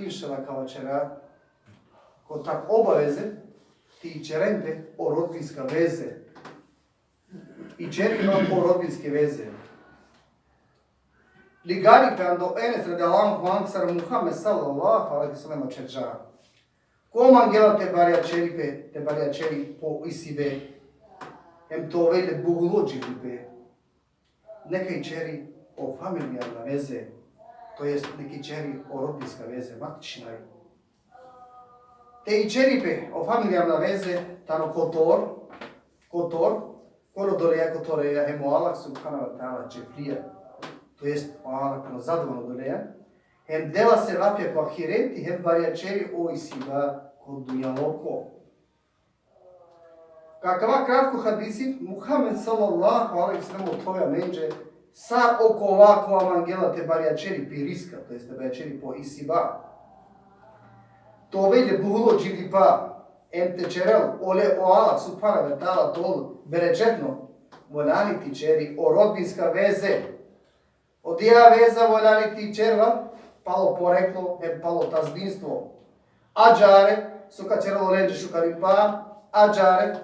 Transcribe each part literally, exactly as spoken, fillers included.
Inšala ka vaćera, kotar obaveze te ićeren pe o rodbinska veze. Ićeri pe o rodbinske veze. Ligari pe ando Enes radijallahu anhu sar Muhammed sallallahu alejhi ve sellem vaćerđa: Ko mangela te barjaćeri pe, te barjaćeri po isibe, hem te ovel le bugulo dživdipe, neka ićeri o familijarna veze, to jest neka ićeri o rodbinska veze, matična. Te ićeri pe o familijarna veze tano kotor, kotor, kolo doleja, kotoreja hem o Allah subhanehu ve teala ćeflija, to jest o Allah tano zadovoljno doleja, hem dela sevapja ko ahireti, hem barjaćeri o isiba ko dunjaluko. Ko akava kratko hadisi, Muhammed sallallahu alejhi ve sellem othovela amenđe sar okova kova mangela te barjaćeri pi riska, to jest te barjaćeri po isiba, te ovel le bugulo dživdipa, hem te ćerel ole o Allah subhanehu ve teala te ol berećetno, valjani te ićeri o rodbinska veze. Odija veza valjani te ićerel palo poreklo hem palo tazdinstvo. Ađahar so ka ćerel olenđe šukaripa, ađahar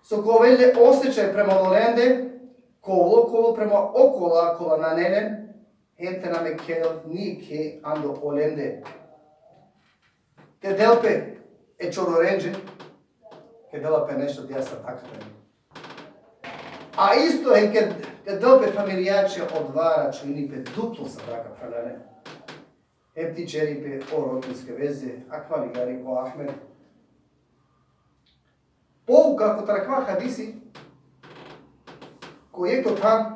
so ka ovel le osećaj prema olende, kolo, kolo prema okola kola nane len, hem te na mekel nijekhe ando olende. Te del pe e čororenđe, ked dela pe nešto, dija sadaka pe. A isto hem ked te del pe familijaće, odova računini pe duplo sadaka prema lende. Hem te ićeri pe o rodbinske veze, akava ligari o Ahmed. Pouka kotar akava hadisi, ko jekh than,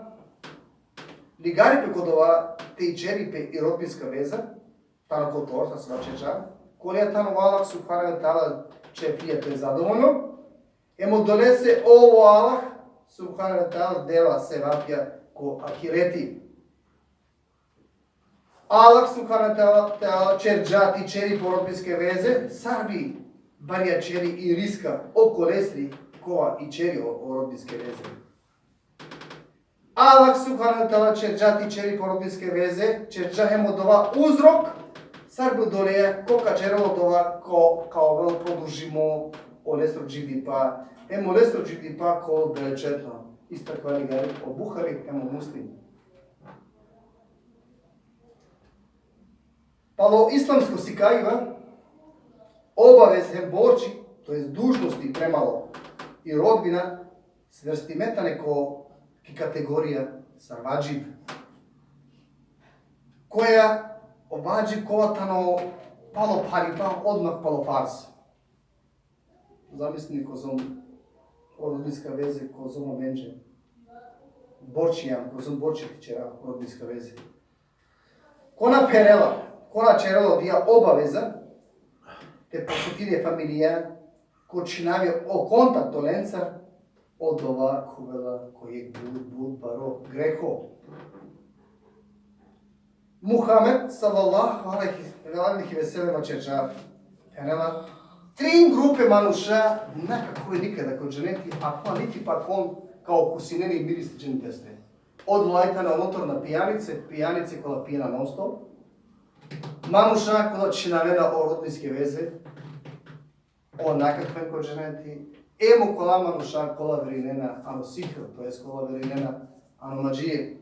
ligari pe ko dova te ićeri pe i rodbinska veza, tano kotor, sar so vaćerđam, kola tano o Allah subhanehu ve teala ćeflija, to jest zadovoljno, hem odolese o Allah subhanehu ve teala dela sevapja ko ahireti. Allah subhanehu ve teala, teala ćerđa te ićeri pe o rodbinske veze, sar bi barjaćeri i riska okolesri kova ićeri o, o rodbinske veze. Allah subhanehu ve teala ćerđa te ićeri pe o rodbinske veze, ćerđa hem odova uzrok, sar bi odoleja ko ka ćerel odova, ko ka ovel produžimo olesro dživdipa, hem olesro dživdipa ka ovel berećetno. Isto akava ligari o Buhari hem o Muslim. Palo islamsko sikaiba, obaveze hem borči, to jest dužnosti premalo i rodbina, svrstime tane ko ki kategorija sar vadžib. Koja o vadžib kova tano palo pharipa, odmah palo farz. Zamislini kozom o rodbinska veze, kozom amenđe borči, kozom borči te ćera o rodbinska veze. Ko na pherela, ko na ćerela odija obaveza, te poseti le familija, ko čhinavi o kontakt olenca, odova khuvela ko jekh but, but baro greho. Muhammed sallallahu alejhi ve sellem vaćerđa, phenela, trin grupe manuša na ka khuven nikada ko dženeti, akava niti pak on ka okusinel i miris dženetesre. Odola tane o notorna pijanice, pijanice kola pijena non stop, manuša kola čhinavena o rodbinske veze, on na ka khuven ko dženeti, hem okola manuša kola verinena ano sihr, to jest kola verinena ano madžije.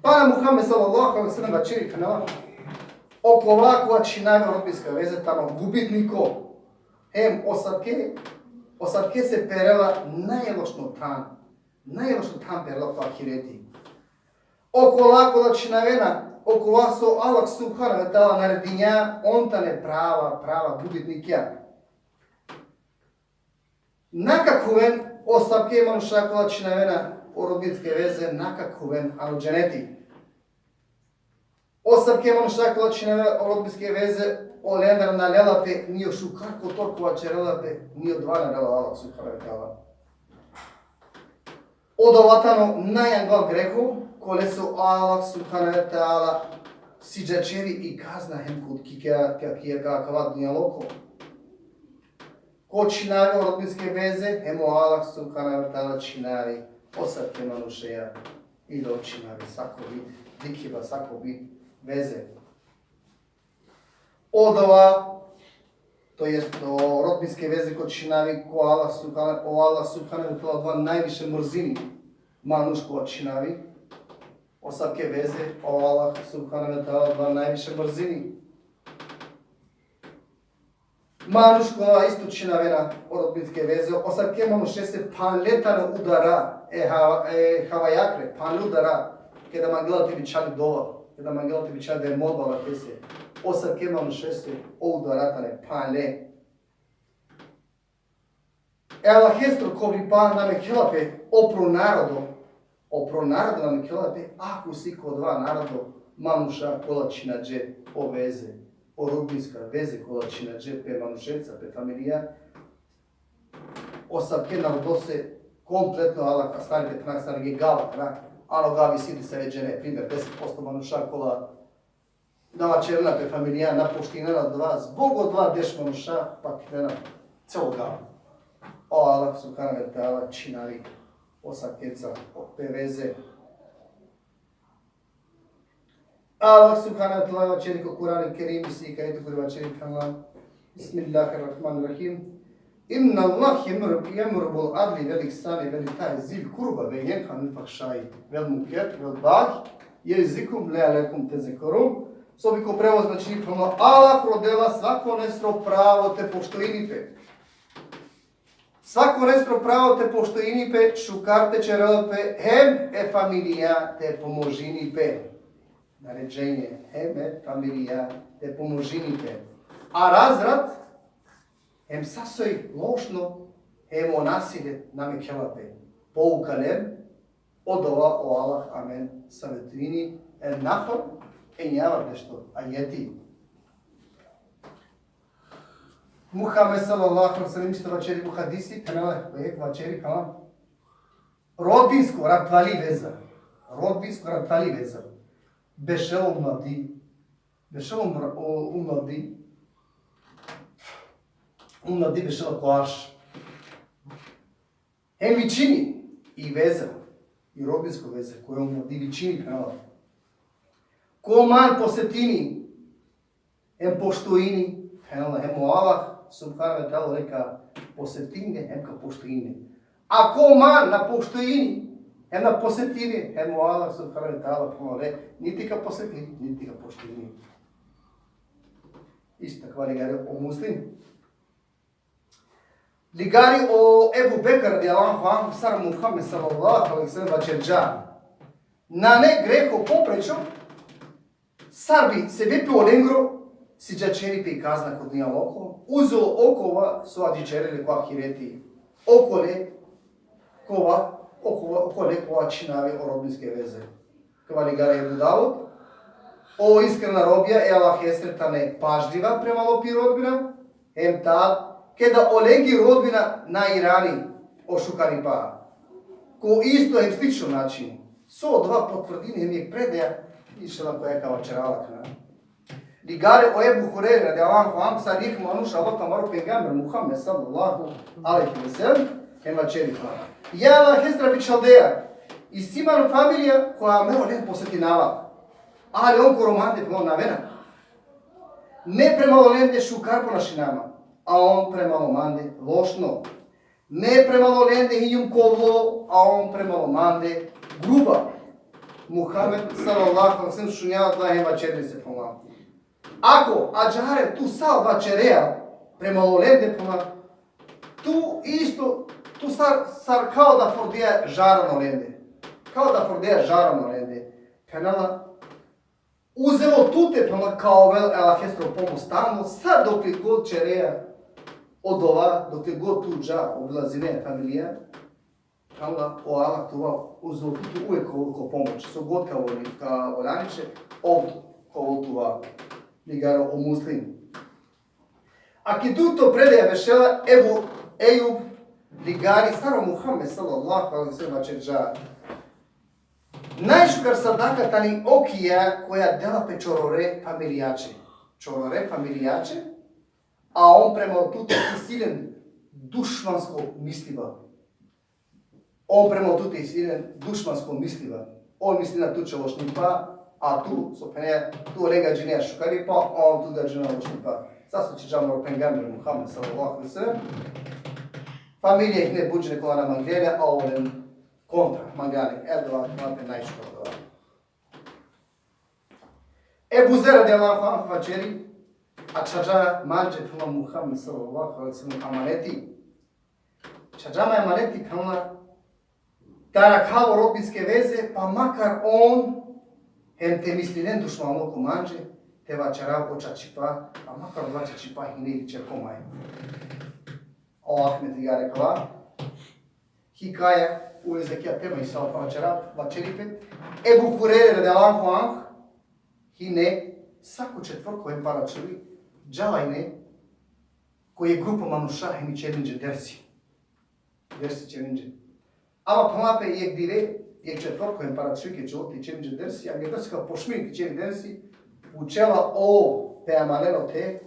Pana Muhammed sallallahu alejhi ve sellem vaćeri, phenela, okova kova čhinavi o rodbinska veze tano gubitniko, hem asavke, asavkese perela najlošno than, najlošno than perela ko ahireti. Okola kola čhinavena okova so Allah subhanehu ve teala naredinđa, on tane prava, prava gubitnikja. Na ka khuven asavke manuša kola čhinavena o rodbinske veze, na ka khuven ano dženeti. Asavke manuša kola čhinavena o rodbinske veze, olendar na lela pe ni o šukar kotor kova ćerela pe, ni odova na lela Allah subhanehu ve teala. Odova tano najanglal greho, koleso Allah subhanehu ve teala siđa ćeri i kazna hem ko ki, ki, ki, ki, ki akava dunjaluko. Ko čhinavi o rodbinske veze, hem o Allah subhanehu ve teala čhinavi asavke manušeja, i da čhinavi sako vid dikhiba, sako vid veze. Odova, to jest o rodbinske veze ko čhinavi, ko Allah subhanahu, o Allah subhanahu wa ta'ala odova najviše mrzini manuš kola čhinavi. Osavke veze, o Allah subhanahu wa ta'ala odova najviše mrzini. Manuš kola isto čhinavena o rodbinske veze, osavke manušese phanle tane udara, e, ha, e havajakre, phanle udara, keda mangela te bičhali dova, keda mangela te bičhali da e molba Allahese, osavke manušese o udara tane phanle. E Allahestro kovlipa na mekhela pe opro narodo, opro narodo na mekhela pe, ako si ko odova narodo manuša kola čhinađe o veze, o rodbinska veze kola čhinađe pe manušenca, pe familija, osavke narodose kompletno Allah astari pe tana, astari pe gava tana, ano gavi si te save džene, primer, deset posto manuša kola na vaćerena pe familija, na poštinena odova, zbog odova deš manuša patinena celo gava. O Allah subhanahu wa ta'ala čhinavi osavkenca pe veze. Allah subhanahu wa ta'ala vaćeri ko Kur'an-i Kerim, isi ka ajet kuri vaćeri, phenela: Bismillahirrahmanirrahim. Inna Allah ya'muru, ya'muru bil adli wal ihsani wa ita'i zil kurba wa yanha anil fahsha'i wal munkari wal baghi ya'izukum la'allakum tazakkarun. So bi ko prevod značini, phenela: Allah rodela svakonestro pravo te poštujini pe. Svakonestro pravo te poštujini pe, šukar te ćerel pe, hem e familija te pomožini pe. Naređenje, hem e familija te pomožini pe. A razvrat, hem sa soj lošno, hem o nasilje na mekhela pe. Pouka len, odova o Allah amen savetini, e Nahl, enjavardeš to ajeti. Muhammed sallallahu alejhi ve sellem isto vaćeri ko hadisi, phenela, jek vaćeri, phenela: Rodbinsko rabtali veza. Rodbinsko rabtali veza. Bešel o mladi. Bešel o mra-, o, o mladi. O mladi bešel ko arš. Hem vičini i veza, i rodbinsko veza, koja o mladi vičini, phenela: Ko man posetini, hem poštujini, phenela, hem o Allah subhanahu wa ta'ala ka posetini, hem ka poštujini. A ko man na poštujini, hem na posetini, hem o Allah subhanahu wa ta'ala, phenela, niti ka posetini, niti ka poštujini. Isto akava ligari o Muslim. Ligari o Ebu Bekr radijallahu anhu, sar Muhammed sallallahu alejhi ve sellem vaćerđa: Nane greho poprečno, sar bi sebepi olengro siđa ćeri pe i kazna ko dunjaluko, uzo okova so adžićerela ko ahireti. Okole kova, okova, okole kova čhinavi o rodbinske veze. Akava ligari Ebu Davud. O iskrena robija e Allahestre tane pažljiva premalo pi rodbina, hem tad keda olengi rodbina na irani o šukaripa. Ko isto hem slično način. So odova potvrdini hem jek predaja, inšallah, koja ka vaćerela akana. Ligari o Ebu Hurejre radijallahu anhu, sar jek manuš alo ko amaro pejgamber Muhammed sallallahu alejhi ve sellem, hem vaćeri: Ja Allahestra bičhaldeja, isi man familija koja me olen posetinava. Ali on koro mande, phenela, na avena. Me premalo lende šukar ponašinama, a on premalo mande lošno. Me premalo lende hinjum kovlo, a on premalo mande gruba. Muhammed sallallahu alejhi ve sellem šunđa odova hem vaćeri lese, phenela: Ako ađahar tu sa vaćerea premalo lende, phenela, tu isto, tu sar, sar kao da fordea žar ano lende. Kao da fordea žar ano lende. Phenela, uzelo tute, phenela, ka ovel e Allahestro pomoć stalno, sa dokle god ćerea odova, dokle god tu dža obilazine familija, phenela, o Allah tuva uzelo tute uvek ko, ko pomoć, so god ka voli, ka valjani će, ov ka ovel tuva. Ligari o Muslim. A ki dujto predaja bešela Ebu Ejub, ligari sar o Muhammed sallallahu alejhi ve sellem vaćerđa: Najšukar sadaka tani okija koja dela pe čorore familijaće. Čorore familijaće, a on prema tute isi len dušmansko misliba. On prema tute isi len dušmansko misliba. On misli na tuće lošnipa, A tu, so phene, tu olenga džinea šukaripa, a on tut gadžinea lošnipa. Sa so čhivđa amaro pejgamber Muhammed sallallahu alejhi ve sellem. Familija hine but džene kola na mangela le, a olen kontra, mangela le. Erdova, ma pe najšukar dova. Ebu Zer radijallahu anhu vaćeri, a čhivđa manđe, phenela, Muhammed sallallahu alejhi ve sellem amaneti. Čhivđa ma amaneti, phenela, te arakhav o rodbinske veze, pa makar on, hem te mislinen dušmanluko manđe, te vaćerav o čačipa, pa makar o čačipa hine ili čerko maj. O Ahmed ligari kala hikaja u vezi ki tema, inšallah, pa vaćera, vaćeri pe. Ebu Hurejre radijallahu anhu hine, sako četvrtko hem paraćuvi, džala hine ko jek grupa manuša hem ićerinđe dersi. Dersi ićerinđe. Ama, phenela pe, jek dive, jek četvrtko hem paraćuvi ke džala te ićerinđe dersi, a ke dersi ka počmini te ićeri dersi, pučela o pe amalen ote,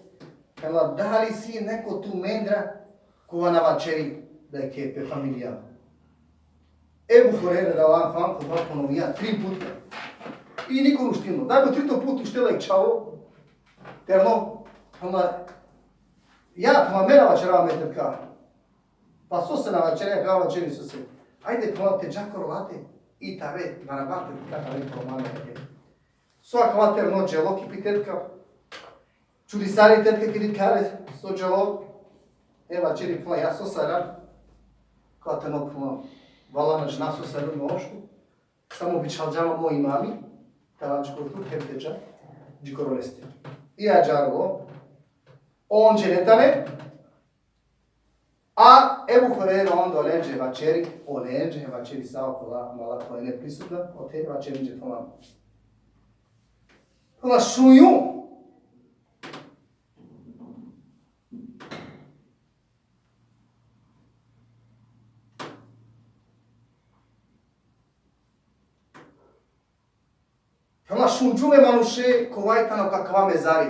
phenela, dali si neko tumendar kova na vaćeri dajekhe pe familija? Ebu Hurejre radijallahu anhu ponovija tri puta. I niko na uštino. Da bi trito put uštela jek čhavo, terno, phenela, ja, phenela, me na vaćerav me tetka. Pa sose na vaćeri, ka vaćeri sose. Ajde, phenela, te dža koro late i te ave barabar te tetka te ave koro mame. So akava terno dželo ki pi tetka. Čudisari tetka kedi dikhlja le so dželo. E vaćeri, phenela, ja so sar aram. Ka terno, phenela, vala na džanav so sar aram, me oško. Samo bičhalđa ma mo imami, te ađa dži koro tut, hem te dža dži koro leste. I ađahar o, on džene tane, a Ebu Hurejre onda olenđe vaćeri, olenđe vaćeri sa okola mala kola hine prisutna, ote vaćerinđe tamam. Kola šunđum, Phenela, šunđum e manuše kova i tano ko akava mezari.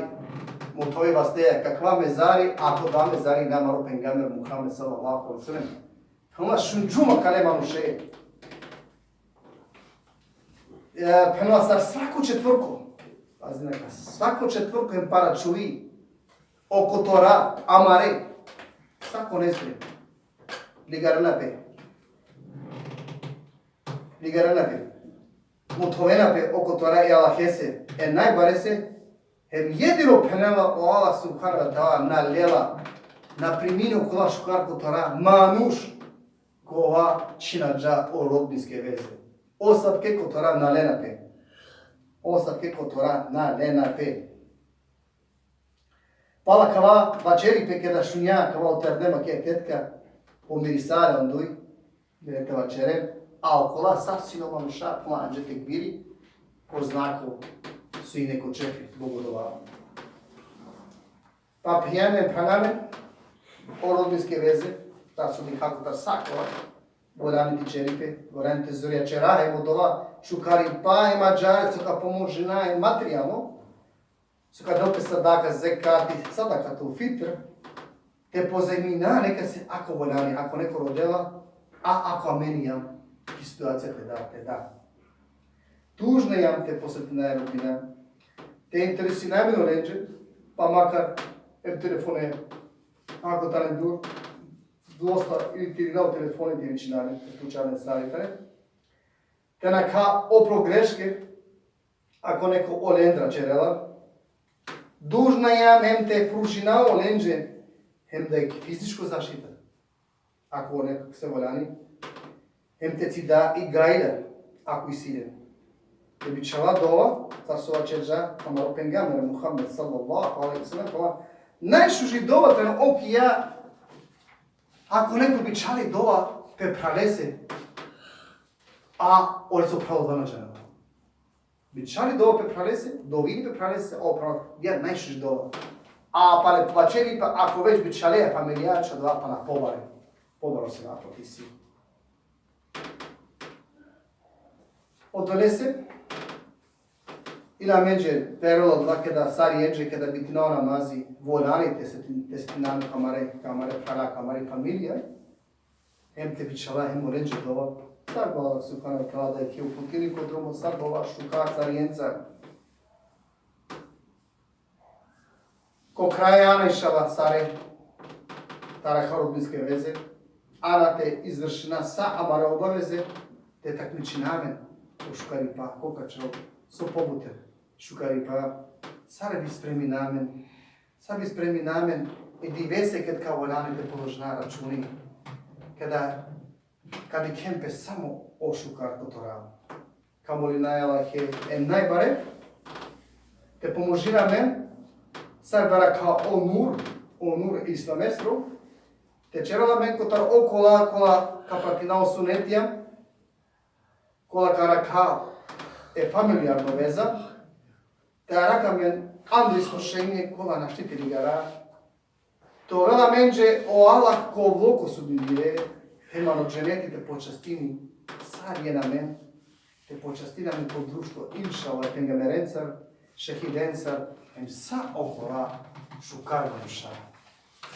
Mothove vaste, ko akava mezari, a ko akava mezari hine amaro pejgamber Muhammed sallallahu alejhi ve sellem. Phenela, šunđum akale manuše. E, phenela, sar svako četvrtko. Pazi neka, svako četvrtko hem paraćuvi o kotora amare. Svako nestre. Ligarena pe. Ligarena pe. Mothovena pe o kotora e Allahese, e najbarese, hem jedino, phenela, o Allah subhanehu ve teala na lela, na primini okola šukar kotora manuš kova čhinađa o rodbinske veze. Asavke kotora na lena pe. Asavke kotora na lena pe. Pala kava vaćeri pe keda šunđa kava o terne ma ke tetka, pomirisale on duj, dere te vaćeren, a okola sa sine o manuša planđe tekbiri, ko znako so ine ko ćefi, zbog odova. Pa phenjam amen, phralalen, o rodbinske veze, ta so dikha kotar sa kola, valjani te ćeri pe, valjani te zorjaćera hem odova šukaripa hem ađahar so ka pomožina hem materijalno, so ka del pe sadaka, zekati, sadakatul fitr, te pozajmina nekase ako valjani, ako neko rodela, a ako amen jam ki situacija te da, te da. Dužna jam te posetina e rodbina, te interesina amen olenđe, pa makar em telefone, ako tane dur, dosta ili te irina o telefoni te vičina len, te pučina len sar i tane. Te nakha opro greške, ako neko olendra ćerela, dužna jam hem te pružina olenđe, hem da i fizičko zaštita. Ako nekakve valjani, hem te cida i gajla, ako isi len. Te bičhala dova, sar so vaćerđa amaro pejgamber Muhammed sallallahu alejhi ve sellem, kova najšuži dova tano okija, ako neko bičhali dova pe phralese, a oleso phral odova na džanela. Bičhali dova pe phralese, dovini pe phralese, a o phral, ja, najšuži dova. A pale vaćeri pe, ako već bičhale familija, ča dova pana pobare. Pobaro se na potisi. Odolese, ila amenđe perela odova keda sarijenđe, keda bitinava o namazi, valjani te setin-, te setina amen ko amare, ko amare phrala, ko amari familija, hem te bičhala hem olenđe dova, sar o Allah subhanehu ve teala da ih uputini ko drumo, sar o Allah šukar sarijenca. Po kraja, ana, inšallah, sare, tara ka rodbinske veze, ana te izvršina sa amare obaveze, te takmičina amen o šukaripa, ko ka čel so pobuter šukaripa, sare bi spremina amen, sa bi spremina amen e divese ked ka volane te položina računi, kada ka dikhen pe samo o šukar kotora. Ka molina e Allahe e najbare te pomožina amen, sar bi arakha o nur, o nur e islamesro, te čerel amen kotar okola kola ka pratina o sunetija, kola ka arakha e familijarno veza, te arakha amen ando iskušenje kola našti te ligara, te ovel amenđe o Allah ko vlo ko sudnji dive, hem ano dženeti te počastini sar jen amen, te počastini amen ko društvo, inšallah, pejgamberencar, šehidencar, hem sa okola šukar manuša.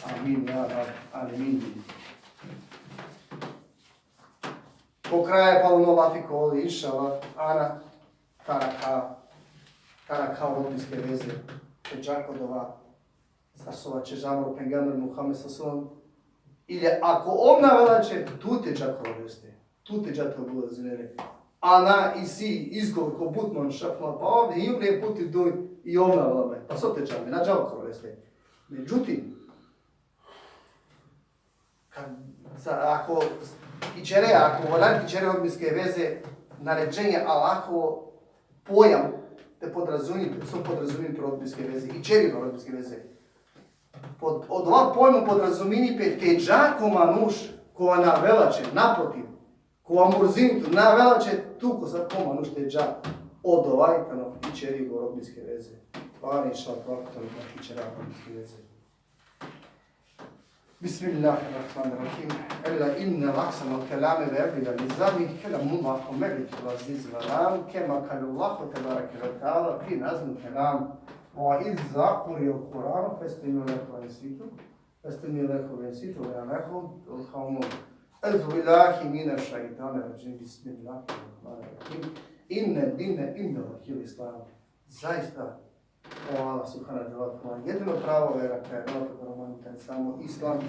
Amin, ja Rab, amin. Po kraja, palo o lafi koli, inšallah, ana, tara ka, tara ka rodbinske veze, te dža ko dova, sar so vaćerđa amaro pejgamber Muhammed sallallahu alejhi ve sellem, ili ako ov na avela će, tu te dža ko leste, tu te dža te obilazine le. Ana isi izgovor ko but manuša, pa ov, i ov le puti duj, i ov na avela me, pa so te dža me, na dža ko leste. Međutim, kad, sa, ako ićere, ako voljan te ićere rodbinske veze, naređenje Allahovo pojam te podrazumini, so podrazumini pe rodbinske veze, ićeri rodbinske veze. Pod, odova pojmo podrazumini pe te dža ko manuš kova na avela će, naprotiv, kova murzini tu, na avela će tu ko sa ko manuš te dža. Odova i tano ićeri rodbinske veze. Pa inšallah, pa tano ićeri rodbinske veze. بسم الله الرحمن الرحيم. ألا إن أحسن الكلام وأبلغ النظام كلام الله الملك العزيز العلام، كما قال الله تبارك وتعالى في نظم الكلام: وإذا قرئ القرآن فاستمعوا له وأنصتوا، فاستمعوا له وأنصتوا لعلكم ترحمون. أعوذ بالله من الشيطان الرجيم. بسم الله الرحمن الرحيم. إن الدين عند الله الإسلام. Zaista, o Allah subhanahu wa ta'ala, jedino pravo vera koja je dala po romani, samo islam.